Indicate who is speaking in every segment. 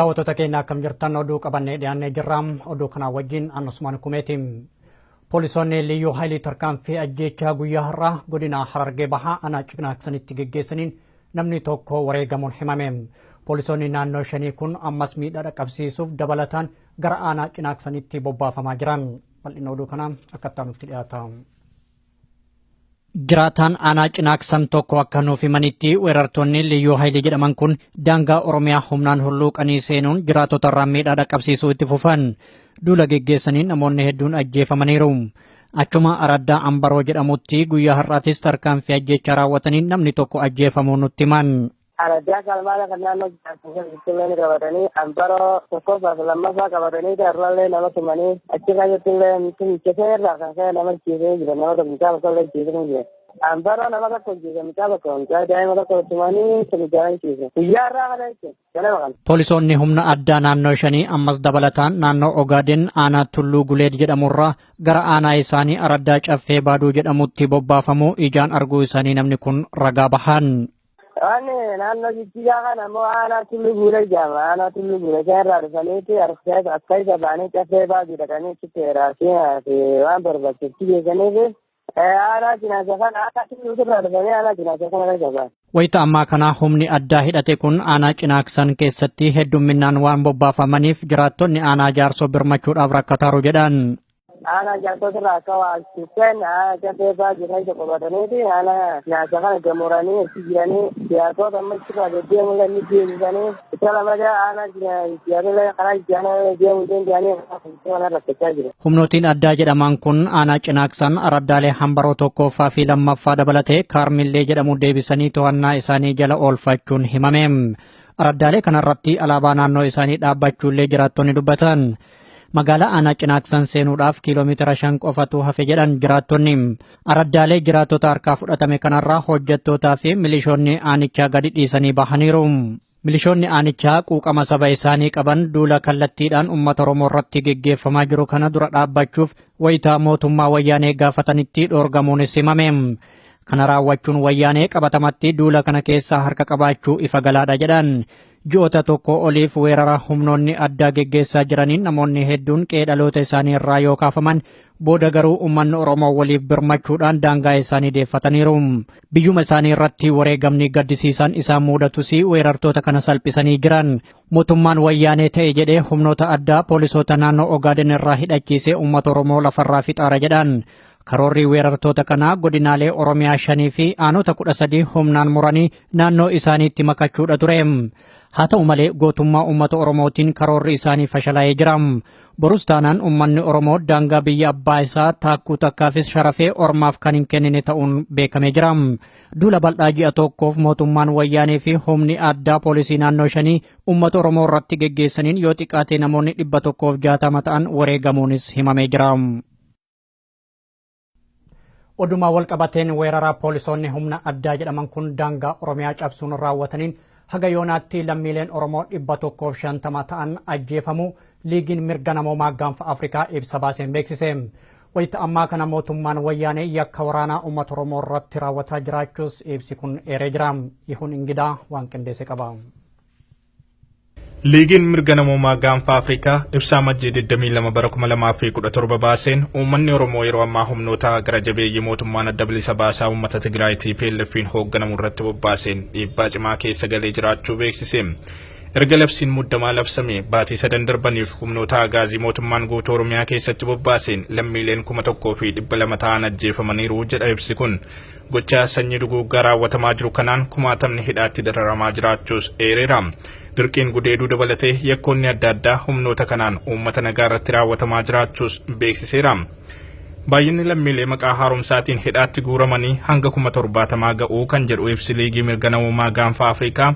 Speaker 1: Daawwattoota keenya, akkam jirtan? Oduu qabannee dhiyaannee jirra. Oduu kanaa wajjin Anusmaan Kumeeti. Poolisoonni Liyyuu Haayilii tarkaanfii ajjeechaa guyyaa har'aa godina Harargee Bahaa aanaa Cinaaksanitti geggeessaniin namni tokko wareegamuun himame. Poolisoonni naannoo shanii kun ammas miidhaa dhaqqabsiisuuf dabalataan gara aanaa Cinaaksanitti bobbaafamaa jiran. Bal'ina oduu kanaa akka nutti dhiyaata. Jiraataan aanaa Cinaaksan tokko akka nuuf himanitti, weerartoonni Liyyuu Haayilii jedhaman kun daangaa Oromiyaa humnaan hulluuqanii seenuun jiraattota irraa miidhaa dhaqqabsiisuu itti fufan. Duula geggeessaniin namoonni hedduun ajjeefamaniiru. Achuma araddaa Ambaroo jedhamutti guyyaa har'aatis tarkaanfii ajjeechaa raawwataniin namni tokko ajjeefamuu nutti himan.
Speaker 2: Araddaa Kalmaala kan naannoo jiraatu qabatanii, Ambaroo tokkoffaa fi lammaffaa qabatanii, irrallee nama tumanii, achi keessattillee tumchisee irraa kan ka'e nama ciisee jira. Nama tokko, mucaa tokko illee ciisee jira. Ambaroo nama tokko ciise, mucaa tokko, mucaa daa'ima tokko tumanii tumichaa ciise. Guyyaa irraa kana jechuun ganama kana.
Speaker 1: Poolisoonni humna addaa naannoo shanii ammas dabalataan naannoo Ogaaden aanaa Tulluu Guleed jedhamurraa gara aanaa isaanii araddaa Caffee Baaduu jedhamutti bobbaafamuu ijaan arguu isaanii namni kun ragaa bahan.
Speaker 2: Wanni naannoo Jijjigaa kana immoo aanaa Tulluu Guulee jedhama. Aanaa Tulluu Guulee kan irraa dhufaniiti akka isa ba'anii Caffee Baaduu dhaqanii achitti raasii fi waan barbaachisu geessaniifi aanaa Cinaasa kana, aanaa Tulluu irraa dhufanii aanaa Cinaasa kana keessa ba'an.
Speaker 1: Wayita ammaa kana humni addaa hidhate kun aanaa Cinaaksan keessatti heddumminaan waan bobbaafamaniif jiraattonni aanaa Jaarsoo birmachuudhaaf rakkataaru jedhan.
Speaker 2: Aanaa Jaarsoo irraa akka waa tuqqeen aanaa Caffee Baaduu keessa qubataniiti aanaa Cinaasa kana gamuranii achi jiranii, siyaasota amma achirraa deddeemullee ni deebisanii isa lama aanaa siyaasota karaa itti deemuu danda'anii kana rakkachaa jiru.
Speaker 1: Humnootiin addaa jedhaman kun aanaa Cinaaksan araddaalee Hambaroo tokkoffaa fi lammaffaa dabalatee Kaarmillee jedhamu deebisanii to'annaa isaanii jala oolfachuun himame. Araddaalee kanarratti alaabaa naannoo isaanii dhaabbachuullee jiraattonni dubbatan. Magaalaa aanaa Cinaaksan seenuudhaaf kiiloomeetira 5 qofatu hafe jedhan jiraattonni. Araddaalee jiraattota harkaa fudhatame kanarraa hojjettootaa fi milishoonni aanichaa gadi dhiisanii bahaniiru. Milishoonni aanichaa quuqama saba isaanii qaban duula kallattiidhaan uummata Oromoo irratti geggeeffamaa jiru kana dura dhaabbachuuf wayitaa mootummaa Wayyaanee gaafatanitti dhoorgamuunis himame. Kana raawwachuun Wayyaanee qabatamatti duula kana keessaa harka qabaachuu ifa galaadha jedhan. Ji'oota tokko oliif weerara humnoonni addaa geggeessaa jiraniin namoonni hedduun qe'ee dhaloota isaanii irraa yoo kaafaman, booda garuu uummanni Oromoo waliif birmachuudhaan daangaa isaanii deeffataniiru. Biyyuma isaanii irratti wareegamni gaddisiisaan isaan mudatus weerartoota kana salphisanii jiran. Mootummaan Wayyaanee ta'e jedhee humnoota addaa poolisoota naannoo Ogaaden irraa hidhachiisee uummata Oromoo lafarraa fixaara jedhan. Karoorri weerartoota kanaa godinaalee Oromiyaa shanii fi aanota 13 humnaan muranii naannoo isaaniitti makachuudha ture. Haa ta'u malee, gootummaa uummata Oromootiin karoorri isaanii fashalaa'ee jira. Borus taanaan uummanni Oromoo daangaa biyya abbaa isaa taakkuu takkaafis sharafee ormaaf kan hin kennine ta'uun beekamee jira. Duula bal'aa ji'a tokkoof mootummaan Wayyaanee fi humni addaa poolisii naannoo shanii uummata Oromoo irratti geggeessaniin yoo xiqqaate namoonni 160 ta'an wareegamuunis himamee jira. Odumaa wal qabateen, weerara poolisoonni humna addaa jedhaman kun daangaa Oromiyaa cabsuun raawwataniin haga yoonaatti lammiileen Oromoo 150 ta'an ajjeefamuu Liigiin Mirga Namoomaa Gaanfa Afrikaa ibsa baaseen beeksise. Wayita ammaa kana mootummaan Wayyaanee yakka waraanaa uummata Oromoo irratti raawwataa jiraachuus ibsi kun eeree jira. Ihuun Ingidaa waan qindeesse qaba.
Speaker 3: Liigiin Mirga Namoomaa Gaanfa Afrikaa ibsaa Amajjii 22 bara 2017 baaseen, uummanni Oromoo yeroo ammaa humnoota gara jabeeyyii mootummaan Adda Bilisa Baasaa Uummata Tigraay TPLF'n hoogganamu irratti bobbaaseen dhiibbaa cimaa keessa galee jiraachuu beeksise. Erga labsiin muddamaa labsame baatii 3 darbaniif humnoota agaazii mootummaan guutuu Oromiyaa keessatti bobbaaseen lammiileen 1200 ta'an ajjeefamaniiru jedha ibsi kun. Gochaa sanyii duguuggaa raawwatamaa jiru kanaan kumaatamni hidhaatti dararamaa jiraachuus eereera. Dirqiin gudeeduu dabalatee yakkoonni adda addaa humnoota kanaan uummata nagaa irratti raawwatamaa jiraachuus beeksiseera. Baay'inni lammiilee maqaa haaromsaatiin hidhaatti guuramanii hanga 70,000 ga'uu kan jedhu ibsi Liigii Mirga Namoomaa Gaanfa Afrikaa,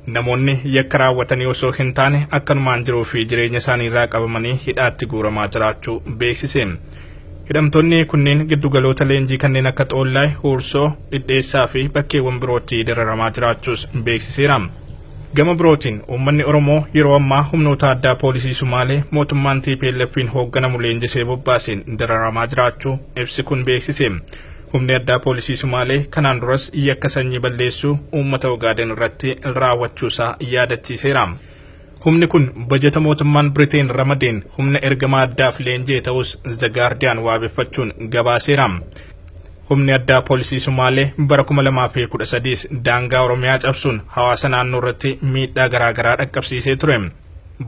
Speaker 3: namoonni yakka raawwatanii osoo hin taane akkanumaan jiruu fi jireenya isaanii irraa qabamanii hidhaatti guuramaa jiraachuu beeksise. Hidhamtoonni kunneen giddugaloota leenjii kanneen akka Xoollaay, Huursoo, Dhidheessaa fi bakkeewwan birootti dararamaa jiraachuus beeksiseera. Gama birootiin, uummanni Oromoo yeroo ammaa humnoota addaa poolisii Sumaalee mootummaan TPLF'n hoogganamu leenjisee bobbaaseen dararamaa jiraachuu ibsi kun beeksise. Humni addaa poolisii Sumaalee kanaan duras yakka sanyii balleessuu uummata Ogaaden irratti raawwachuusaa yaadachiiseera. Humni kun bajeta mootummaan Biriteen ramadeen humna ergama addaaf leenji'e ta'us The Guardian waabeffachuun gabaaseera. Humni addaa poolisii Sumaalee bara 2013 daangaa Oromiyaa cabsuun hawaasa naannoo irratti miidhaa garaagaraa dhaqqabsiisee ture.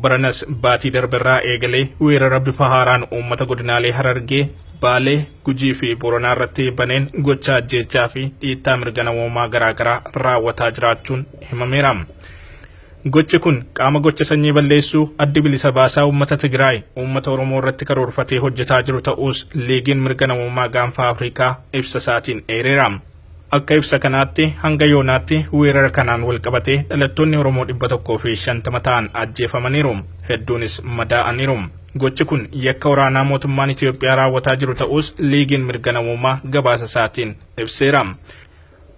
Speaker 3: Baranas baatii darberraa eegalee weerara bifa haaraan uummata godinaalee Harargee, Baalee, Gujii fi Boranaa irratti baneen gocha ajjeechaa fi dhiittaa mirga namoomaa garaagaraa raawwataa jiraachuun himameera. Gochi kun qaama gocha sanyii balleessuu Addi Bilisa Baasaa Uummata Tigraay uummata Oromoo irratti karoorfatee hojjetaa jiru ta'uus Liigiin Mirga Namoomaa Gaanfa Afrikaa ibsa isaatiin eereera. Akka ibsa kanaatti hanga yoonaatti weerara kanaan walqabatee dhalattoonni Oromoo 150 ta'an ajjeefamaniiru. Hedduunis madaa'aniiru. Gochi kun yakka waraanaa mootummaan Itoophiyaa raawwataa jiru ta'uus Liigiin Mirga Namoomaa gabaasa isaatiin ibseera.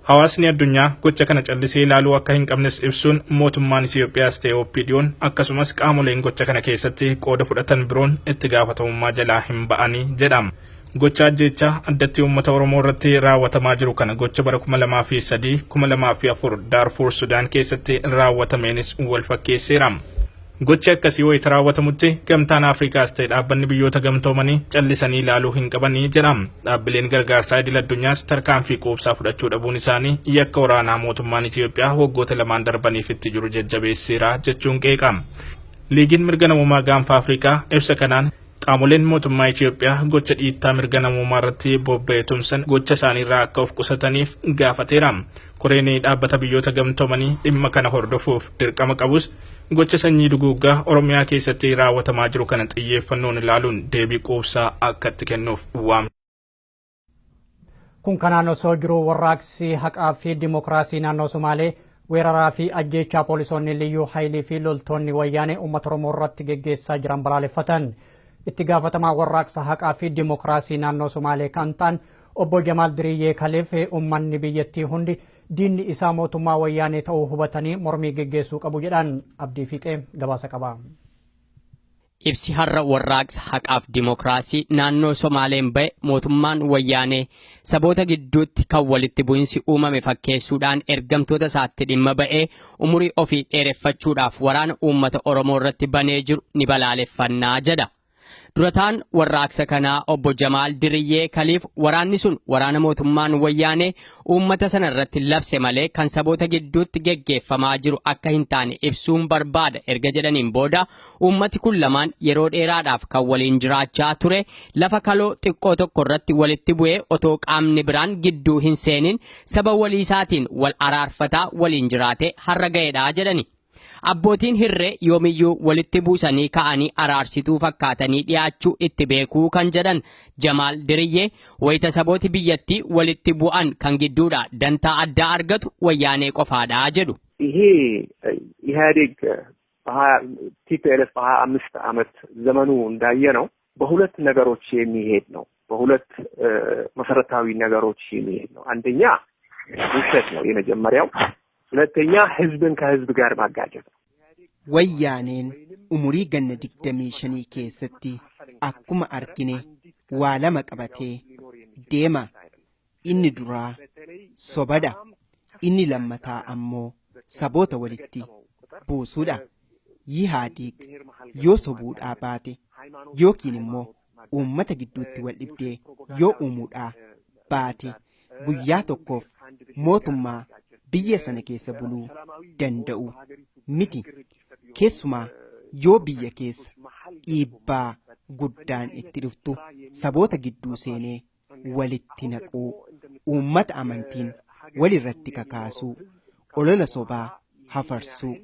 Speaker 3: Hawaasni addunyaa gocha kana callisee ilaaluu akka hin qabnes ibsuun mootummaan Itoophiyaas ta'e OPDOn akkasumas qaamoleen gocha kana keessatti qooda fudhatan biroon itti gaafatamummaa jalaa hin ba'anii jedha. Gocha ajjeechaa addatti uummata Oromoo irratti raawwatamaa jiru kana gocha bara 2003, 2004 Daarfuur Sudaan keessatti raawwatameenis wal fakkeesseera. Gochi akkasii wayita raawwatamutti Gamtaan Afrikaas ta'e dhaabbanni biyyoota gamtoomanii callisanii ilaaluu hin qabanii jedha. Dhaabbileen gargaarsaa idil addunyaas tarkaanfii quubsaa fudhachuu dhabuun isaanii yakka waraanaa mootummaan Itoophiyaa waggoota lamaan darbaniif itti jiru jajjabeesseera jechuun qeeqa. Liigiin mirga namoomaa gaanfa Afrikaa ibsa kanaan qaamoleen mootummaa Itoophiyaa gocha dhiittaa mirga namoomaa irratti bobba'e tumsan gocha isaaniirraa akka of qusataniif gaafateera. Koreen dhaabbata biyyoota gamtoomanii dhimma kana hordofuuf dirqama qabus gocha sanyii duguuggaa Oromiyaa keessatti raawwatamaa jiru kana xiyyeeffannoon ilaaluun deebii quubsaa akka itti kennuuf waam.
Speaker 1: Kun kanaan osoo jiru warraaqsi haqaa fi dimokiraasii naannoo Somaalee weeraraa fi ajjeechaa poolisoonni Liyyuu Haayilii fi loltoonni wayyaanee uummata Oromoo irratti geggeessaa jiran balaaleffatan. Itti gaafatamaa warraaqsa haqaa fi dimokiraasii naannoo Somaalee kan ta'an obbo Jamaal Diriyyee Kaleef uummanni biyyattii hundi diinni isaa mootummaa wayyaanee ta'uu hubatanii mormii geggeessuu qabu jedhan. Abdii Fiixee gabaasa qaba.
Speaker 4: Ibsi har'a warraaqsa haqaaf dimokiraasii naannoo Somaaleen ba'e mootummaan wayyaanee saboota gidduutti kan walitti bu'insi uumame fakkeessuudhaan ergamtoota isaatti dhimma ba'ee umurii ofii dheereffachuudhaaf waraana uummata Oromoo irratti banee jiru ni balaaleffannaa jedha. Durataan warraaqsa kanaa obbo Jamaal Diriyyee Kaliif waraanni sun waraana mootummaan wayyaanee uummata sana irratti labse malee kan saboota gidduutti geggeeffamaa jiru akka hin taane ibsuun barbaada erga jedhaniin booda uummati kun lamaan yeroo dheeraadhaaf kan waliin jiraachaa ture lafa kaloo xiqqoo tokko irratti walitti bu'ee otoo qaamni biraan gidduu hin seenin saba waliisaatiin wal araarfataa waliin jiraate har'a ga'eedha jedhani. Abbootiin hirree yoomiyyuu walitti buusanii ka'anii araarsituu fakkaatanii dhiyaachuu itti beekuu kan jedhan Jamaal Diriyyee wayita sabooti biyyattii walitti bu'an kan gidduudha dantaa addaa argatu wayyaanee qofaadha jedhu.
Speaker 5: ይሄ ኢህአዴግ ቲፒኤልኤፍ በ25 ዓመት ዘመኑ እንዳየ ነው በሁለት ነገሮች የሚሄድ ነው። በሁለት መሰረታዊ ነገሮች የሚሄድ ነው። አንደኛ ውሸት ነው የመጀመሪያው። ሁለተኛ ህዝብን ከህዝብ ጋር ማጋጨት ነው።
Speaker 6: Wayyaaneen umurii ganna 25 keessatti akkuma argine waa lama qabatee deema. Inni duraa sobadha. Inni lammataa ammoo saboota walitti buusuudha. Yihaadiig yoo sobuudhaa baate yookiin immoo uummata gidduutti wal dhibdee yoo uumuudhaa baate guyyaa tokkoof mootummaa biyya sana keessa buluu danda'u miti. Keessumaa yoo biyya keessa dhiibbaa guddaan itti dhuftu saboota gidduu seenee walitti naquu, uummata amantiin walirratti kakaasuu, olola sobaa hafarsuu,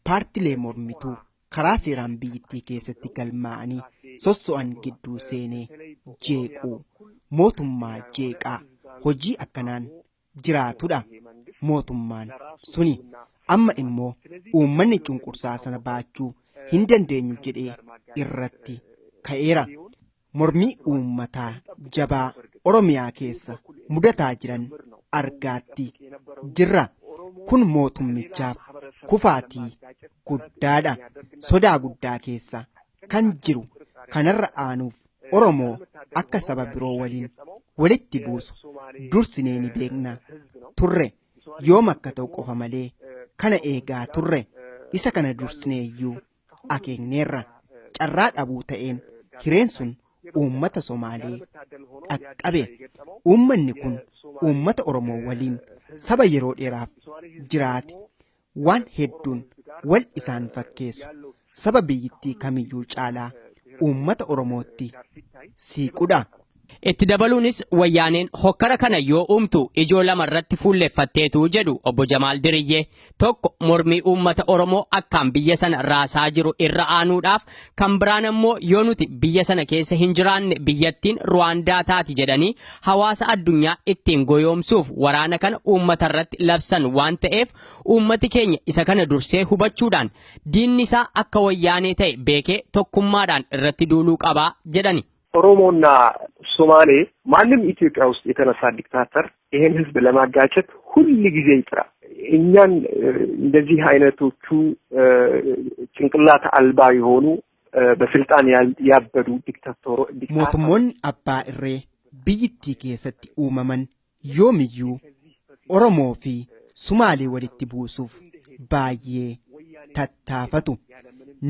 Speaker 6: paartilee mormituu karaa seeraan biyyattii keessatti galmaa'anii sosso'an gidduu seenee jeequu, mootummaa jeeqaa hojii akkanaan jiraatudha. Mootummaan suni amma immoo uummanni cunqursaa sana baachuu hin dandeenyu jedhee irratti ka'eera. Mormii uummataa jabaa Oromiyaa keessa mudataa jiran argaatti jirra. Kun mootummichaaf kufaatii guddaadha. Sodaa guddaa keessa kan jiru kanarra aanuuf Oromoo akka saba biroo waliin walitti buusu dursinee ni beekna turre. Yoom akka ta'u qofa malee kana eegaa turre. Isa kana dursinee iyyuu Akeekneerra. Carraa dhabuu ta'een hireen sun uummata Somaalee dhaqqabe. Uummanni kun uummata Oromoo waliin saba yeroo dheeraaf jiraate waan hedduun wal isaan fakkeessu saba biyyittii kamiyyuu caalaa uummata Oromootti siiqudha.
Speaker 4: Itti dabaluunis wayyaaneen hokkara kana yoo uumtu ijoo lama irratti fuulleffatteetu jedhu obbo Jamaal Diriyyee. Tokko mormii uummata Oromoo akkaan biyya sana raasaa jiru irra aanuudhaaf, kan biraan ammoo yoo nuti biyya sana keessa hin jiraanne biyyattiin Ruwaandaa taati jedhanii hawaasa addunyaa ittiin goyoomsuuf waraana kana uummata irratti labsan waan ta'eef uummati keenya isa kana dursee hubachuudhaan diinni isaa akka wayyaanee ta'e beekee tokkummaadhaan irratti duuluu qabaa jedhani.
Speaker 5: ኦሮሞና ሶማሌ ማንም ኢትዮጵያ ውስጥ የተነሳ ዲክታተር ይሄን ህዝብ ለማጋጨት ሁል ጊዜ ይጥራል። እኛን እንደዚህ አይነቶቹ ጭንቅላት አልባ የሆኑ በስልጣን ያበዱ ዲክታተሮ
Speaker 6: Mootummoonni abbaa irree biyyittii keessatti uumaman yoomiyyuu Oromoo fi Sumaalee walitti buusuuf baay'ee tattaafatu.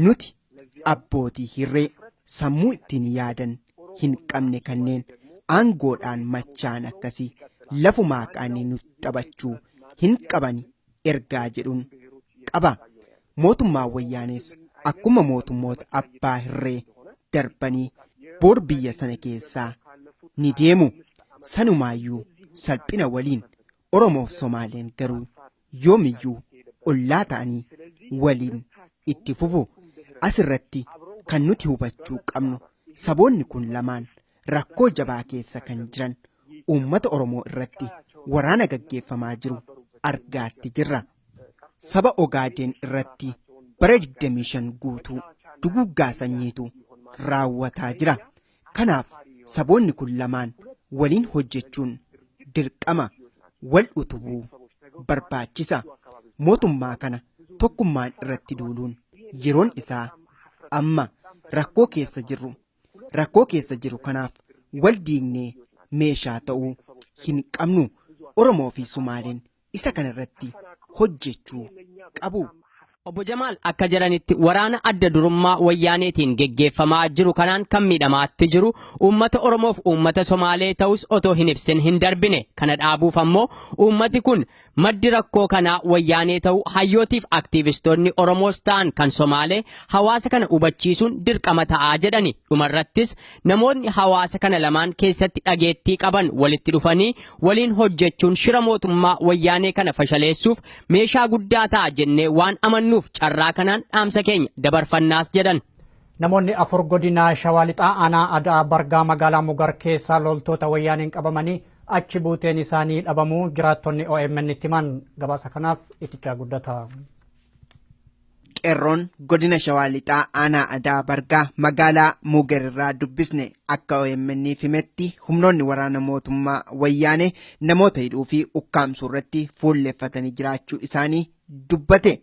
Speaker 6: Nuti abbootii hirree sammuu ittiin yaadan hin qabne kanneen aangoodhaan machaan akkasii lafumaa ka'anii nutti taphachuu hin qabani ergaa jedhuun qaba. Mootummaan wayyaanees akkuma mootummoota abbaa hirree darbanii bor biyya sana keessaa ni deemu. Sanumaayyuu salphina waliin Oromoof Somaaleen garuu yoomiyyuu ollaa ta'anii waliin itti fufu. Asirratti kan nuti hubachuu qabnu saboonni kun lamaan rakkoo jabaa keessa kan jiran uummata Oromoo irratti waraana gaggeeffamaa jiru argaatti jirra. Saba Ogaadeen irratti bara 25 guutuu duguuggaa sanyiitu raawwataa jira. Kanaaf saboonni kun lamaan waliin hojjechuun dirqama wal utubuu barbaachisa. Mootummaa kana tokkummaan irratti duuluun yeroon isaa amma rakkoo keessa jirru. Rakkoo keessa jiru kanaaf wal diignee meeshaa ta'uu hin qabnu. Oromoo fi Sumaaleen isa kana irratti hojjechuu qabu.
Speaker 4: Obbo Jamaal akka jedhanitti waraana adda durummaa wayyaaneetiin geggeeffamaa jiru kanaan kan miidhamaatti jiru uummata Oromoof uummata Somaalee ta'us otoo hin ibsin hin darbine. Kana dhaabuuf ammoo uummati kun maddi rakkoo kanaa wayyaanee ta'uu hayyootiif aktiivistoonni Oromoos ta'an kan Somaalee hawaasa kana hubachiisuun dirqama ta'aa jedhani. Dhumarrattis namoonni hawaasa kana lamaan keessatti dhageettii qaban walitti dhufanii waliin hojjechuun shira mootummaa wayyaanee kana fashaleessuuf meeshaa guddaa ta'a jennee waan amannuuf carraa kanaan dhaamsa keenya dabarfannaas jedhan.
Speaker 1: Namoonni afur godina Shawaa Lixaa aanaa Ada'aa Bargaa magaalaa Mugar keessaa loltoota wayyaaniin qabamanii achi buuteen isaanii dhabamuu jiraattonni OMN itti himan. Gabaasa kanaaf itichaa guddata.
Speaker 6: Qeerroon godina Shawaa Lixaa aanaa Ada'aa Bargaa magaalaa Mugar irraa dubbisne akka OMN himetti humnoonni waraana mootummaa wayyaanee namoota hidhuu fi ukkaamsuu irratti fuulleffatanii jiraachuu isaanii dubbate.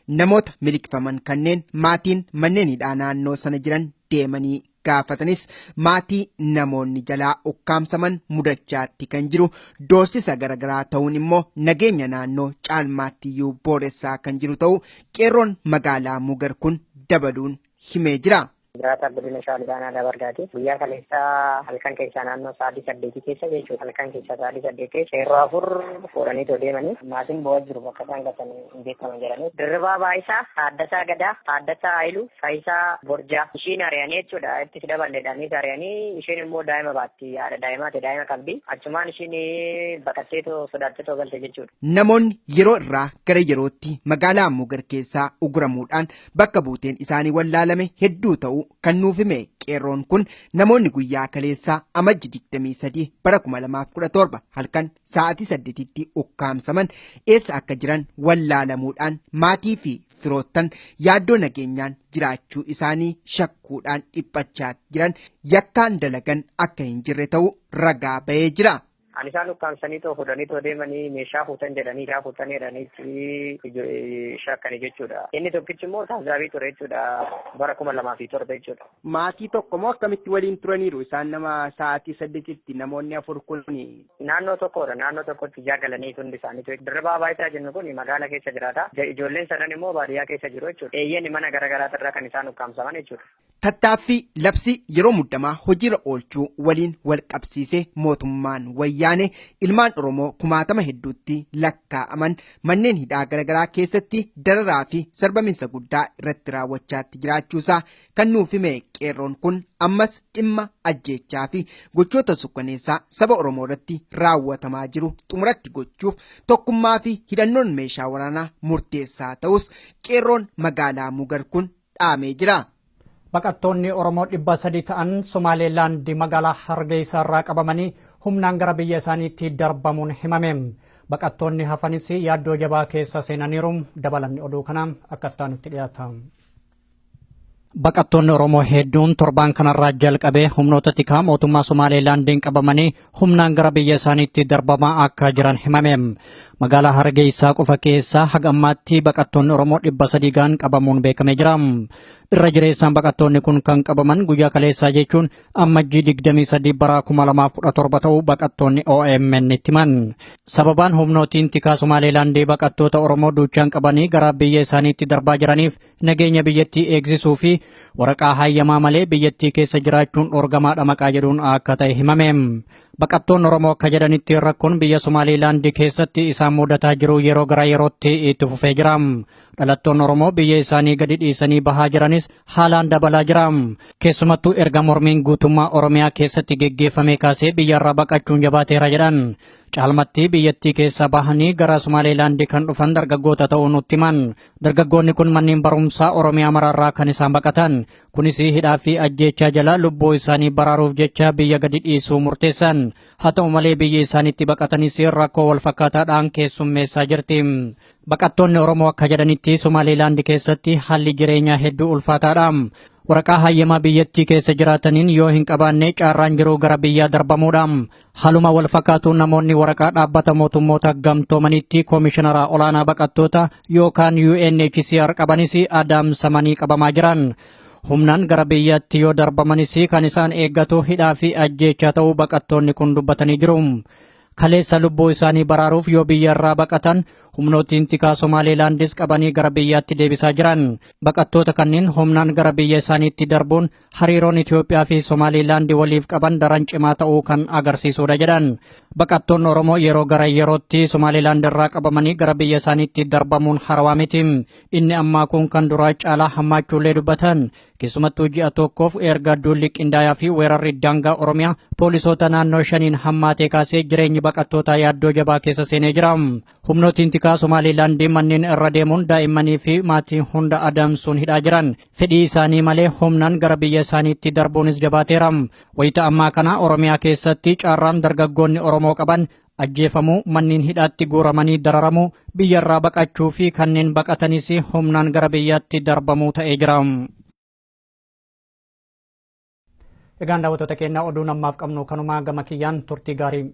Speaker 6: Namoota miliqfaman kanneen maatiin manneen hidhaa naannoo sana jiran deemanii gaafatanis maatii namoonni jalaa ukkaamsaman mudachaatti kan jiru doorsisa garaagaraa ta'uun immoo nageenya naannoo caalmaattiyyuu booressaa kan jiru ta'uu qeerroon magaalaa Mugar kun dabaluun himee jira.
Speaker 2: Jiraataa godina Shawaa Lixaa aanaa Ada'aa Bargaati. Guyyaa kaleessaa halkan keessaa naannoo sa'aatii 8 keessa jechuudha. Halkan keessaa sa'aatii 8 keessa yeroo afur fuudhanii too deemanii maatiin bo'aa jiru bakka isaan gatan hin beekaman jedhanii. Dirribaa Baayisaa, Taaddasaa Gadaa, Taaddasaa Haayiluu, Faayisaa Borjaa. Ishiin ari'anii jechuudha. Itti si daballeedhanii ari'anii isheen immoo daa'ima baatti. Haadha daa'imaati daa'ima qabdi. Achumaan ishiin baqatteetoo sodaatteetoo galte jechuudha.
Speaker 6: Namoonni yeroo irraa gara yerootti magaalaa Mugar keessaa uguramuudhaan bakka buuteen isaanii wallaalame hedduu ta'uu kan nuuf hime qeerroon kun namoonni guyyaa kaleessaa amajji 23 bara 2017 halkan sa'aatii 8tti ukkaamsaman eessa akka jiran wallaalamuudhaan maatii fi firoottan yaaddoo nageenyaan jiraachuu isaanii shakkuudhaan dhiphachaa jiran yakkaan dalagan akka hin jirre ta'uu ragaa ba'ee jira.
Speaker 2: Kan isaan ukkaamsanii too fuudhanii too deemanii meeshaa fuutan jedhanii meeshaa fuutan jedhanii shakkanii jechuudha. Inni tokkichi immoo taazaabii ture jechuudha bara 2007 jechuudha.
Speaker 6: Maatii tokko moo akkamitti waliin turaniiru isaan nama sa'aatii 8tti namoonni 4 kun?
Speaker 2: Naannoo tokkodha. Naannoo tokkotti jaagalanii hundi isaanii. Dirribaa Baayitaa jennu kun magaalaa keessa jiraata. Ijoolleen sadan immoo baadiyyaa keessa jiru jechuudha. Eeyyeen mana garaagaraatu irraa kan isaan ukkaamsaman jechuudha.
Speaker 6: Tattaaffii labsii yeroo muddamaa hojiirra oolchuu waliin wal qabsiisee mootummaan wayyaane ilmaan Oromoo kumaatama hedduutti lakkaa'aman manneen hidhaa garaagaraa keessatti dararaa fi sarbaminsa guddaa irratti raawwachaatti jiraachuusaa kan nuuf hime qeerroon kun ammas dhimma ajjeechaa fi gochoota sukkaneessaa saba Oromoo irratti raawwatamaa jiru xumuratti gochuuf tokkummaa fi hidhannoon meeshaa waraanaa murteessaa ta'us qeerroon magaalaa Mugar kun dhaamee jira.
Speaker 1: Baqattoonni Oromoo 300 ta'an Somaalilaand magaalaa Hargeysa irraa qabamanii humnaan gara biyya isaaniitti darbamuun himame. Baqattoonni hafanis yaaddoo jabaa keessa seenaniiru. Dabalanni oduu kanaa akka itti dhiyaata. Baqattoonni Oromoo hedduun torbaan kanarraa jalqabee humnoota tikaa mootummaa Somaalilaandiin qabamanii humnaan gara biyya isaaniitti darbamaa akka jiran himame. Magaalaa Hargeysaa qofa keessaa haga ammaatti baqattoonni Oromoo 300 gaan qabamuun beekamee jira. Irra jireessaan baqattoonni kun kan qabaman guyyaa kaleessaa jechuun ammajjii 23 bara 2017 ta'uu baqattoonni OMN itti himan. Sababaan humnootiin tikaa Somaalilaandii baqattoota Oromoo duuchaan qabanii gara biyya isaaniitti darbaa jiraniif nageenya biyyattii eegsisuu fi waraqaa hayyamaa malee biyyattii keessa jiraachuun dhorgamaadha maqaa jedhuun akka ta'e himame. Baqattoonni Oromoo akka jedhanitti rakkoon biyya Somaalilaandii keessatti isaan mudataa jiru yeroo gara yerootti itti fufee jira. Dhalattoonni Oromoo biyya isaanii gadi dhiisanii bahaa jiranis haalaan dabalaa jira. Keessumattuu erga mormiin guutummaa Oromiyaa keessatti geggeeffame kaasee biyyarraa baqachuun jabaateera jedhan. Caalmatti biyyattii keessaa bahanii gara Somaalilaandii kan dhufan dargaggoota ta'uu nutti himan. Dargaggoonni kun manneen barumsaa Oromiyaa maraarraa kan isaan baqatan. Kunis hidhaa fi ajjeechaa jala lubbuu isaanii baraaruuf jecha biyya gadi dhiisuu murteessan. Haa ta'u malee biyya isaaniitti baqatanis rakkoo wal fakkaataadhaan keessummeessaa jirti. Baqattoonni Oromoo akka jedhanitti Somaalilaand keessatti haalli jireenyaa hedduu ulfaataadha. Waraqaa hayyamaa biyyattii keessa jiraataniin yoo hin qabaanne carraan jiru gara biyyaa darbamuudha. Haaluma wal fakkaatuun namoonni waraqaa dhaabbata mootummoota gamtoomaniitti koomishinara olaanaa baqattoota yookaan UNHCR qabanis adamsamanii qabamaa jiran. Humnaan gara biyyaatti yoo darbamanis kan isaan eeggatu hidhaa fi ajjeechaa ta'uu baqattoonni kun dubbatanii jiru. Kaleessa lubbuu isaanii baraaruuf yoo biyyarraa baqatan humnootiin tikaa Somaalilaandis qabanii gara biyyaatti deebisaa jiran. Baqattoota kanneen humnaan gara biyya isaaniitti darbuun hariiroon Itoophiyaa fi Somaalilaandi waliif qaban daran cimaa ta'uu kan agarsiisudha jedhan. Baqattoonni Oromoo yeroo gara yerootti Somaalilaand irraa qabamanii gara biyya isaaniitti darbamuun harawaa miti. Inni ammaa kun kan duraa caalaa hammaachuullee dubbatan. Keessumattuu ji'a tokkoof erga duulli qindaayaa fi weerarri daangaa Oromiyaa poolisoota naannoo 5 hammaatee kaasee jireenyi baqattoota yaaddoo jabaa keessa seenee jira. Humnootiin tikaa Somaalilaandii manneen irra deemuun daa'immanii fi maatii hunda adamsuun hidhaa jiran. Fedhii isaanii malee humnaan gara biyya isaaniitti darbuunis jabaateera. Wayita ammaa kana Oromiyaa keessatti carraan dargaggoonni Oromoo qaban ajjeefamuu, manneen hidhaatti guuramanii dararamuu, biyyarraa baqachuu fi kanneen baqatanis humnaan gara biyyaatti darbamuu ta'ee jira. Egaan daawwattoota keenyaa oduun ammaaf qabnu kanumaa gama kiyyaan turtii gaarii.